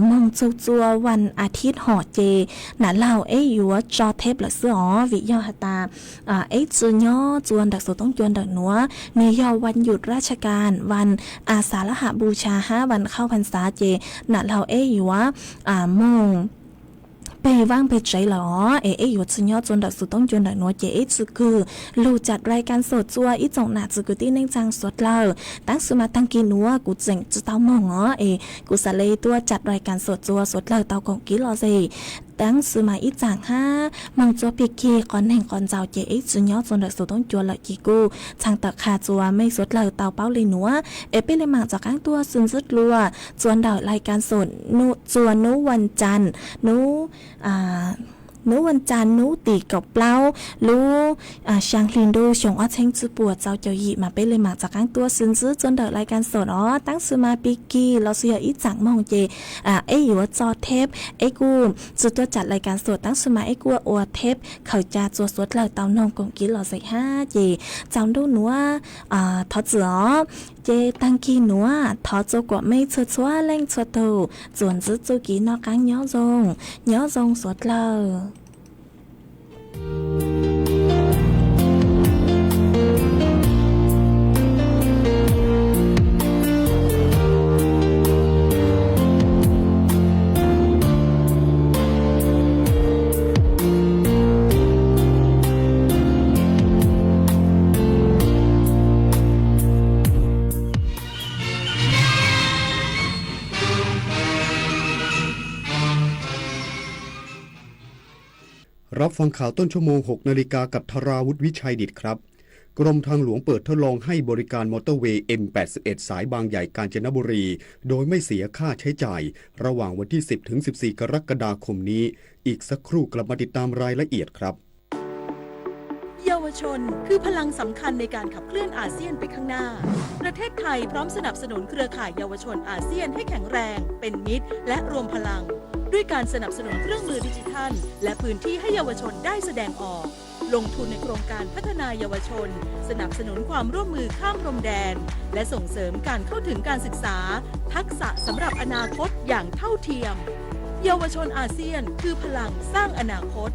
moog txug txua vas as thiv hom ces nam laug eb yuav tso theb lawm xwb os, vim yog has tas eb tsi nyob txua ntawm Xus Toob Ncua ntawm nuav, nwg yog vas nyum raj tsha kas, vas as xav lab ham npu tsha hab vas khauj phav xav ces nam laug eb yuav moog peg vaaj peg tsev lawm os, es eb yuav tsi nyob txua ntawm Xus Toob Ncua ntawm nuav ces eb tsi kws lug cam lais kas xom txua ib tsoom nam txiv kwv tij neej tsaa suav dlawg. Taab sis mas taag kig nuav kuv tseem tsi tau moog os, es kuv xaav le tuaj cam lais kas xom txua suav dlawg tau koom kiv lom zem. Taab sis mas ib tsaam hab moog txua pig kig qos neeg qos ntxaus ces eb tsi nyob txua ntawm Xus Toob Ncua lawm ces kuj txhaj tawm qha txua mej suav dlawg tau paub le nuav. Es peb le maam rov qaab tuaj xwb ntxwb dlua txua ntawm lais kas xom txua nub vas cas, nub nub vas cas nub tim kaum plaub lub xyaa hli ntuj xyoo ob txheeb tsib puas txaus caum yim mas peb le maam rov qaab tuaj xwb ntxwb txua ntawm lais kas xom os. Taab sis mas pig kig los sis yog ib tsaam moog ces eb yuav tso theb, eb kuj tsi tuaj cam lais kas xom taab sis mas eb kuj ua theb khaws ca txua suav dlawg tau noog koom kiv lom zem hab ces tsaus ntuj nuav thov txim os. Ces taag kig nuav thov txua kuam mej txhua txhua leej txhua tug txuas ntxwb txuj kev noj qaab nyob zoo, nyob zoo suav dlawg.รับฟังข่าวต้นชั่วโมง หกนาฬิกา กับธราวุฒิ วิชัยดิษฐครับ กรมทางหลวงเปิดทดลองให้บริการมอเตอร์เวย์ เอ็มแปดสิบเอ็ด สายบางใหญ่ กาญจนบุรี โดยไม่เสียค่าใช้จ่าย ระหว่างวันที่ สิบ ถึง สิบสี่ กรกฎาคมนี้ อีกสักครู่กลับมาติดตามรายละเอียดครับ เยาวชนคือพลังสำคัญในการขับเคลื่อนอาเซียนไปข้างหน้า ประเทศไทยพร้อมสนับสนุนเครือข่ายเยาวชนอาเซียนให้แข็งแรง เป็นมิตร และรวมพลัง ด้วยการสนับสนุนเครื่องมือดิจิทัล และพื้นที่ให้เยาวชนได้แสดงออก ลงทุนในโครงการพัฒนาเยาวชน สนับสนุนความร่วมมือข้ามพรมแดน และส่งเสริมการเข้าถึงการศึกษา ทักษะสำหรับอนาคตอย่างเท่าเทียม เยาวชนอาเซียนคือพลังสร้างอนาคต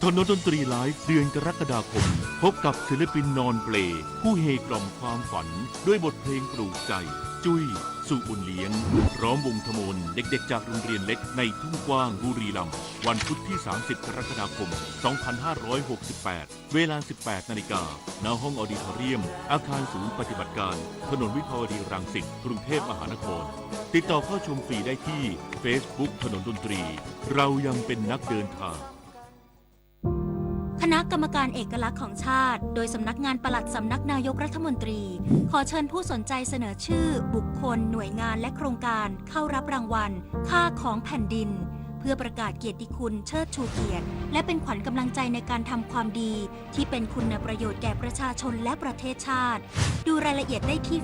ถนนดนตรีไลฟ์ เดือนกรกฎาคม พบกับศิลปินนอนเปล ผู้เฮกล่อมความฝัน ด้วยบทเพลงปลูกใจ จุ้ย สุบุญเลี้ยง พร้อมวงทมน เด็กๆ จากโรงเรียนเล็กในทุ่งกว้าง บุรีรัมย์ วันพุธที่ สามสิบ กรกฎาคม สองพันห้าร้อยหกสิบแปด เวลา สิบแปด นาฬิกา ณ ห้องออดิทอเรียม อาคารศูนย์ปฏิบัติการ ถนนวิภาวดีรังสิต กรุงเทพมหานคร ติดต่อเข้าชมฟรีได้ที่ Facebook ถนนดนตรี เรายังเป็นนักเดินทาง คณะกรรมการเอกลักษณ์ของชาติ โดยสำนักงานปลัดสำนักนายกรัฐมนตรี ขอเชิญผู้สนใจเสนอชื่อ บุคคล หน่วยงาน และโครงการ เข้ารับรางวัล ค่าของแผ่นดิน เพื่อประกาศเกียรติคุณ เชิดชูเกียรติ และเป็นขวัญกำลังใจในการทำความดี ที่เป็นคุณประโยชน์แก่ประชาชนและประเทศชาติ ดูรายละเอียดได้ที่